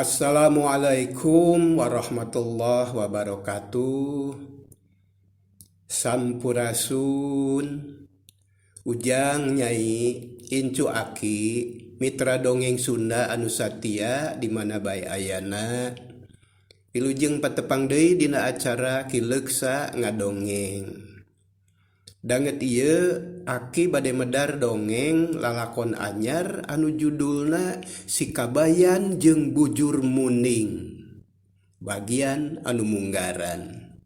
Assalamualaikum warahmatullahi wabarakatuh. Sampurasun. Ujang Nyai Incu Aki mitra dongeng Sunda anu satia di mana bae ayana. Wilujeng patepang deui dina acara Ki Leuksa Ngadongeng. Danget ieu Aki bade medar dongeng lalakon anyar anu judulna Si Kabayan jeung Bujur Muning bagian anu munggaran.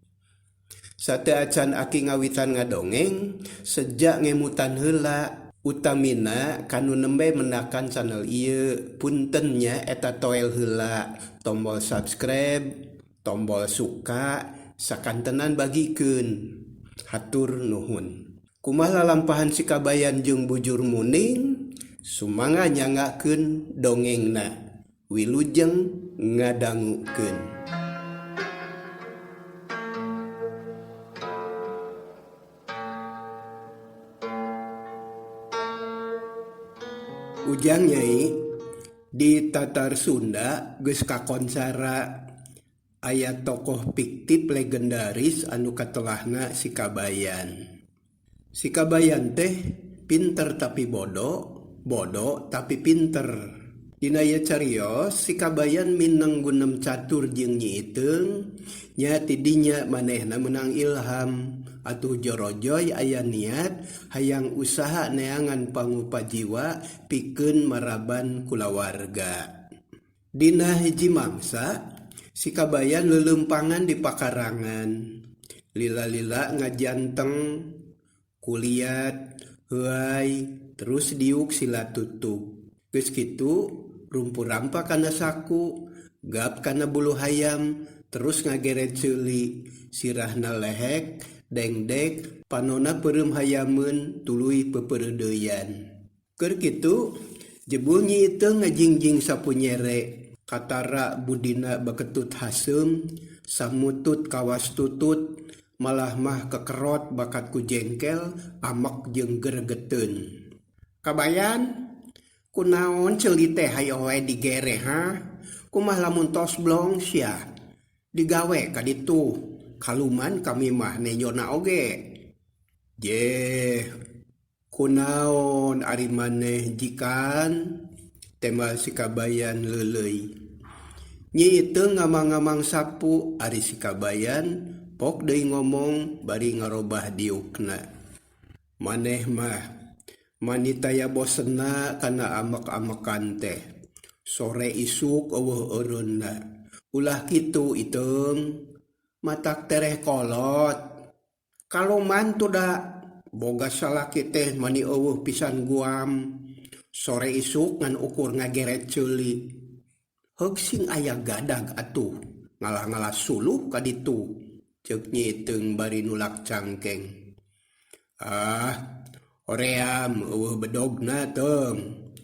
Sateuacan Aki ngawitan ngadongeng seja ngemutan heula utamina kanu nembe mendakan channel ieu punten nya eta toel heula tombol subscribe tombol suka sakantenan bagikeun. Hatur nuhun. Kumaha lalampahan si Kabayan jeung Bujur Muning? Sumangga nyanggakeun dongengna. Wilujeng ngadangukeun. Ujang Nyai, di Tatar Sunda geus kakoncara Aya tokoh piktip legendaris anu katelahna si Kabayan. Si Kabayan teh pinter tapi bodo, bodo tapi pinter. Dina ieu carios si Kabayan mineng gunem catur jeung Nyi Iteung, nya ti dinya manehna meunang ilham atuh jorojoy aya niat hayang usaha neangan pangupa jiwa pikeun maraban kulawarga. Dina hiji mangsa, si Kabayan leuleumpangan di pakarangan. Lila-lila ngajanteng, kuliat, heuay, terus diuk sila tutug. Geus kitu, rumpu rampa kana saku, gap kana bulu hayam, terus ngageret ceuli. Sirahna lehek, dengdek, panona peureum hayameun tuluy peupeureudeyan. Keur kitu, jebul Nyi Iteung ngajingjing sapu nyere, katara budina baketut haseum, samutut kawas tutut, malah mah kekerot bakat ku jengkel, amek jeung geregeteun. Kabayan, kunaon ceuli teh hayoh wae digere ha? Kumaha lamun tos blong sia? Digawe ka ditu, kaluman kami mah nenyona oge. Jeh. Kunaon ari maneh jikan? Tembal si Kabayan leuleuy. Nyi Iteung ngamang-ngamang sapu ari si Kabayan pok deui ngomong bari ngarobah diukna. Maneh mah mani taya bosenna kana amek-amekan teh. Sore isuk eueuh eureunna. Ulah kitu Iteung. Matak tereh kolot. Kaluman tuda boga salaki teh mani eueuh pisan guam. Sore isuk ngan ukur ngageret ceuli. Heug sing aya gadag atuh, ngalah-ngalah suluh ka ditu, ceuk Nyi Iteung bari nulak cangkeng. Ah, hoream eueuh bedogna teung.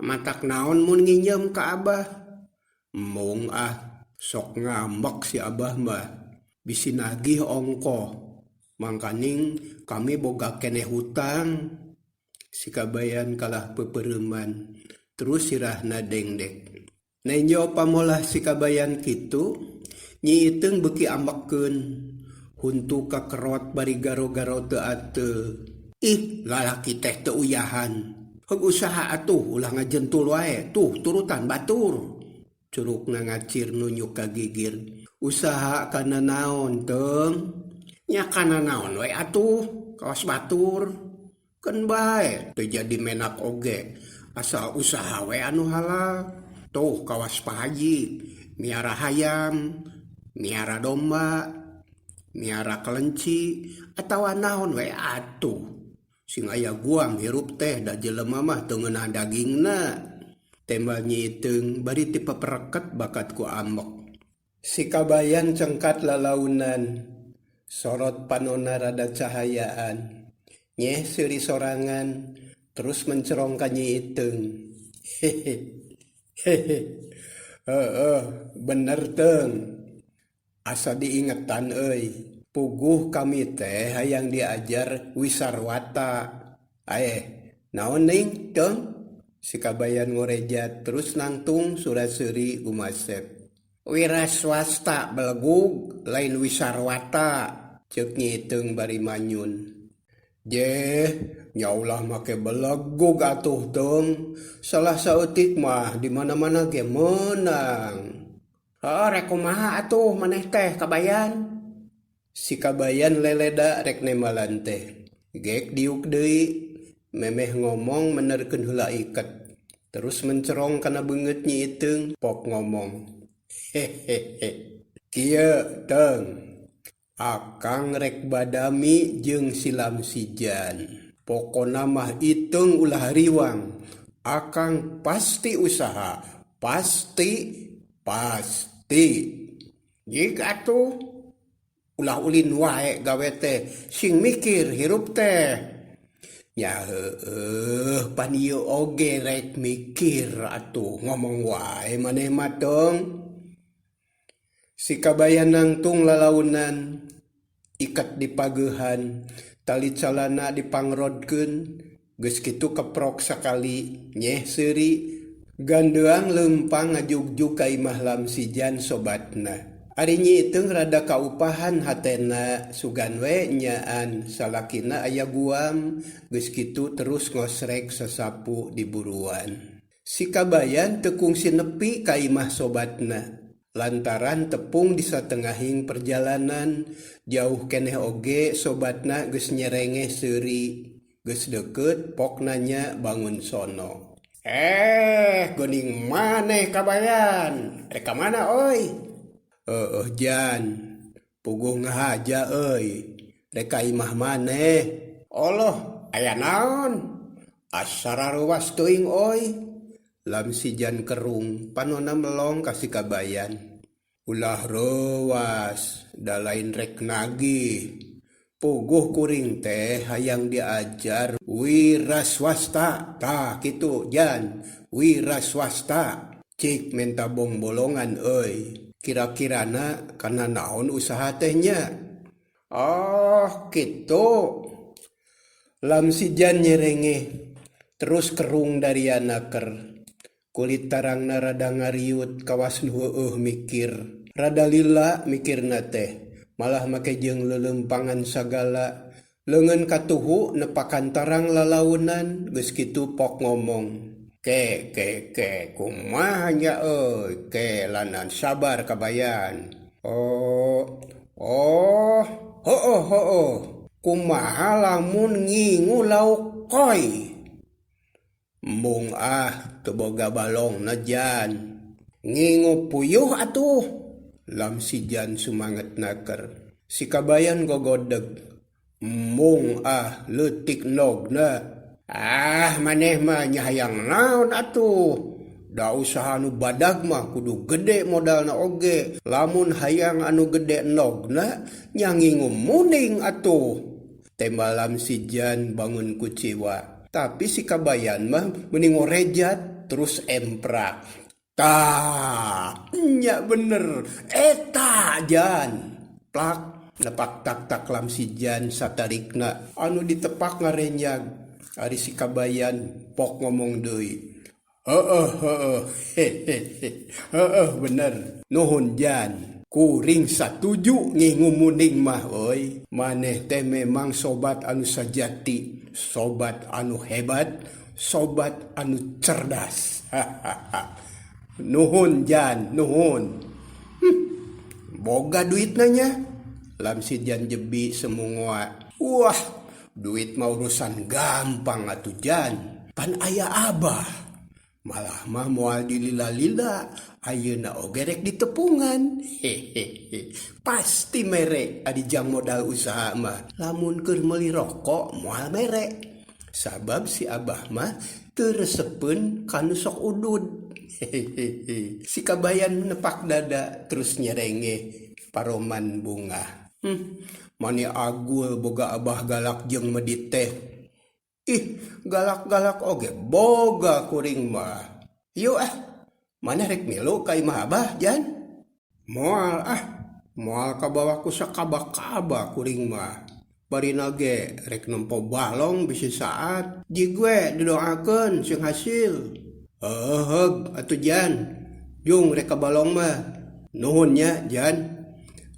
Matak naon mun nginjem ka abah? Embung ah, sok ngambek si abah mah. Bisi nagih ongkoh. Mangkaning kami boga keneh hutang. Si Kabayan kalah pepereuman. Terus sirahna dengdek. Nenjo pamolah si Kabayan kitu, Nyi Iteung beuki ambekeun. Huntu kakerot bari garo-garo teu ateul. Ih, lalaki teh teu uyahan. Heug usaha atuh ulah ngajentul wae, tuh turutan batur. Curugna ngacir nunjuk ka gigir. Usaha kana naon, Teung? Nya kana naon we atuh, kawas batur. Keun bae teu jadi menak oge, asal usaha we anu halal. Tuh kawas Pa Haji, miara hayam, miara domba, miara kelenci, atawa naon we atuh. Sing aya guam hirup teh da jelema mah teu ngeunah dagingna. Tembal Nyi Iteung bari ti pepereket bakat ku ambek. Si Kabayan cengkat lalaunan. Sorot panona rada cahayaan. Nyeh seuri sorangan, terus mencerong ka Nyi Iteung. Hehe. Hehe. Heueuh, bener Teung. Asa diingetan euy. Puguh kami teh hayang diajar wisarwata. Aeh, naon ning, Teung? Si Kabayan ngorejat terus nangtung surat seuri gumasep. Wiraswasta belegug lain wisarwata ceuk Nyi Iteung bari manyun. Jeh, nya ulah make belegug atuh Teung, salah saeutik mah di mana-mana ge meunang. Heuh rek kumaha atuh maneh teh Kabayan? Si Kabayan leleda rek nembalan teh. Gek diuk deui, memeh ngomong menerkeun heula iket. Terus mencerong kana beungeut Nyi Iteung pok ngomong. Hehehe. Kieu Teung. Akang rek badami jeung si Lamsijan. Pokona mah Iteung ulah riwang. Akang pasti usaha. Pasti. Pasti. Jig atuh. Ulah ulin wae gawe teh. Sing mikir hirup teh. Nya heueuh pan ieu oge rek mikir atuh ngomong wae maneh mah Teung. Si Kabayan nangtung lalaunan, iket dipageuhan, tali calana dipangrodkeun, geus kitu keprok sakali, nyeh seuri, gandeang leumpang ngajugjug ka imah Lamsijan sobatna. Ari Nyi Iteung rada kaupahan hatena, sugan we nyaan salakina aya guam, geus kitu terus ngosrek sasapu di buruan. Si Kabayan teu kungsi nepi ka imah sobatna. Lantaran tepung di satengahing perjalanan, jauh keneh oge sobatna geus nyerengeh seuri. Geus deukeut pok nanya bangun sono. Eh, geuning maneh Kabayan, rek ka mana euy? Heueuh Jan, puguh ngahaja euy, rek ka imah maneh. Oloh, aya naon? Asa raruas teuing euy. Lamsijan kerung, panonna melong ka si Kabayan. Ulah reuas, da lain rek nagih. Puguh kuring teh hayang diajar wiraswasta, tah kitu Jan, wiraswasta. Cik menta bongbolongan euy, kira-kirana kana naon usaha teh nya? Oh, kitu. Lamsijan nyerengeh, terus kerung dariana ker. Kulit tarangna rada ngariut kawas nu heueuh mikir. Rada lila mikirna teh, malah make jeung leuleumpangan sagala. Leungeun katuhu nepakan tarang lalaunan, geus kitu pok ngomong. Ke ke ke kumaha nya euy, ke lanan sabar Kabayan. Oh, oh, heueuh heueuh, kumaha lamun ngingu lauk koi? Embung ah, teu boga balongna Jan. Ngingu puyuh atuh. Lamsijan sumanget naker. Si Kabayan gogodeg. Embung ah, leutik endogna. Ah, maneh mah nya hayang naon atuh. Da usaha anu badag mah kudu gede modalna oge. Lamun hayang anu gede endogna, nya ngingu muning atuh. Tembal Lamsijan bangun kuciwa. Tapi si Kabayan mah meni ngorejat terus emprak. Tah, nya bener, eta Jan. Plak, nepak tak-tak Lamsijan satarikna anu ditepak ngarenyag. Ari si Kabayan pok ngomong deui. Heueuh heueuh, hehehe, heueuh bener. Nuhun Jan. Kuring satuju ngingu muning mah euy. Maneh teh memang sobat anu sajati, sobat anu hebat, sobat anu cerdas. Nuhun Jan, nuhun. Boga duitna nya? Lamsijan jebi semungoa. Wah, duit mah urusan gampang atuh Jan. Pan aya abah. Malah mah moal dilila-lila, ayeuna oge rek ditepungan. Hehehe. Pasti mere adi jang modal usaha mah. Lamun keur meuli rokok moal mere. Sabab si abah mah teu resepeun ka nu sok udud. Hehehe. Si Kabayan nepak dada terus nyerengeh paroman bungah. Mani agul boga abah galak jeung medit teh. Ih, galak-galak oge boga kuring mah. Yuk ah, maneh rek milu ka imah abah Jan? Moal ah, moal kabawa ku sakaba-kaba kuring mah. Barina ge rek nempo balong bisi saat. Jig we didoakeun sing hasil. Heuheuh atuh Jan. Jung rek ka balong mah. Nuhun nya Jan.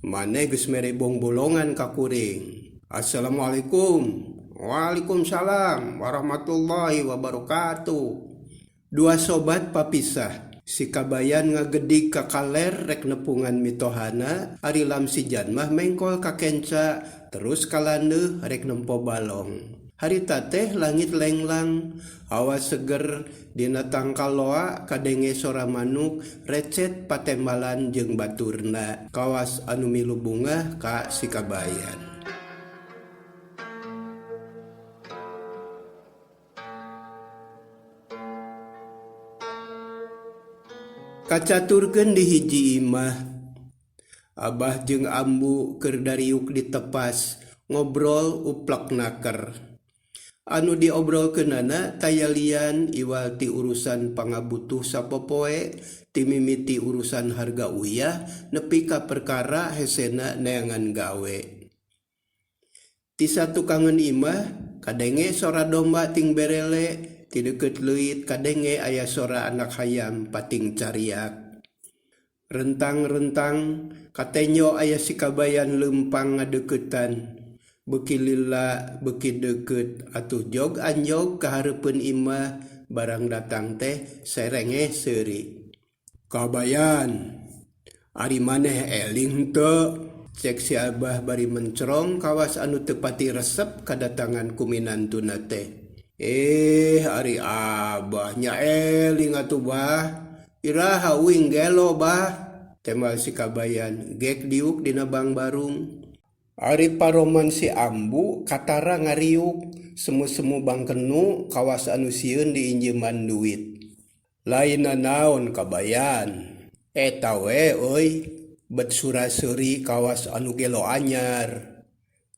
Maneh geus mere bongbolongan ka kuring. Assalamualaikum. Waalaikumsalam warahmatullahi wabarakatuh. Dua sobat papisah. Si Kabayan ngagedig ka kaler rek nepungan mitohana, ari Lam si Jan mah mengkol ka kenca terus ka landeuh rek nempo balong. Harita teh langit lenglang, hawa seger, dina tangkal loa kadenge sora manuk recet patembalan jeung baturna kawas anu milu bungah ka si Kabayan. Kacaturkeun di hiji imah. Abah jeung ambu keur dariuk ditepas, ngobrol uplek naker. Anu diobrolkeunana taya lian iwal ti urusan pangabutuh sapopoe, ti mimiti urusan harga uyah nepi ka perkara hesena neangan gawe. Ti satukangeun imah, kadenge sora domba ting berele, ti deukeut leuit kadenge aya sora anak hayam pating cariak. Rentang-rentang, katenyo aya si Kabayan leumpang ngadeuketan. Beuki lila beuki deukeut atuh jog anjog ka hareupeun imah, barang datang teh serengeh seuri. Kabayan, ari maneh eling henteu? Cek si Abah bari mencerong kawas anu teu pati resep kadatangan ku minantuna teh. Eh, ari Abah nya eling atuh Bah. Iraha uing gelo Bah? Tembal si Kabayan gek diuk dina bangbarung. Ari paroman si Ambu katara ngariuk, semu-semu bangkenu kawas anu sieun diinjeuman duit. Lain nanaon Kabayan. Eta we euy, bet sura-seuri kawas anu gelo anyar.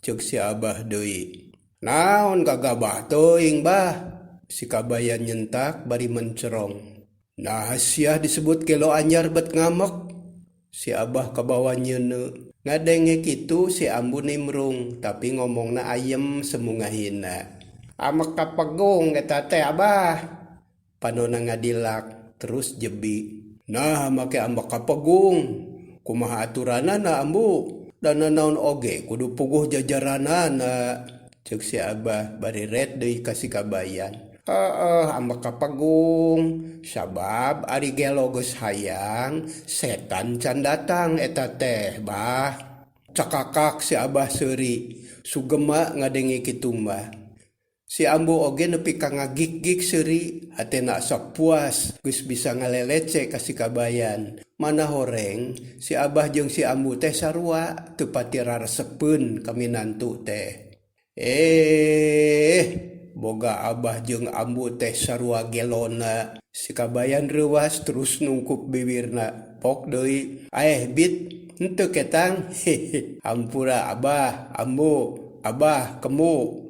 Ceuk si Abah deui. Naon gagabah teuing Bah? Si Kabayan nyentak bari mencerong. Naha siah disebut gelo anyar bet ngamek? Si Abah kabawa nyeuneu. Ngadenge kitu si Ambu nimrung tapi ngomongna ayem semu ngahina. Amek kapegung eta teh Abah. Panona ngadilak terus jebi. Nah make ambek kapegung. Kumaha aturanana Ambu? Da nanaon oge kudu puguh jajaranana. Ceuk si Abah bari ret deui ka si Kabayan. Heeh ambek kapegung. Sabab ari gelo geus hayang setan can datang eta teh Bah. Cakakak si Abah seuri. Sugema ngadenge kitu mah. Si Ambu oge nepi ka ngagik-gik seuri, hatena asa puas geus bisa ngalelece ka si Kabayan. Mana horeng, si Abah jeung si Ambu teh sarua teu pati raresepeun ka minantu teh. Eeh, boga Abah jeung Ambu teh sarua gelona. Si Kabayan reuwas terus nungkup biwirna. Pok deui, aeh bit, henteu ketang, hehe. Hampura Abah, Ambu, Abah, kemu.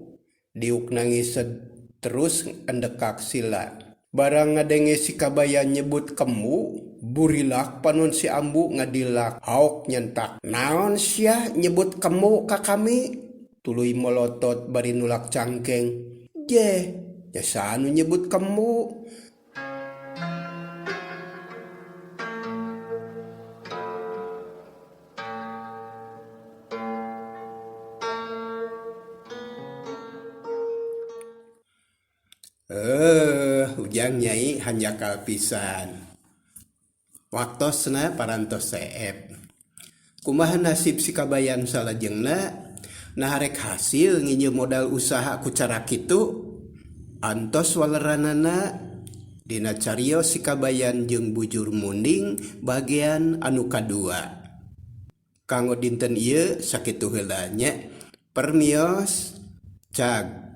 Diuk nangised terus endekak sila. Barang ngadenge si Kabayan nyebut kemu, burilak panon si Ambu ngadilak, haok nyentak. Naon sia nyebut kemu ka kami? Tuluy molotot bari nulak cangkeng. Jeh, nya saha nu nyebut kemu? Eh, ujang nyai hanjakal pisan. Waktosna parantos seep. Kumaha nasib si Kabayan salajengna? Nah rek hasil nginjeum modal usaha ku cara kitu? Antos waleranana dina carios si Kabayan jeung Bujur Munding bagian anu kadua. Kanggo dinten ieu sakitu heula nya. Permios cag.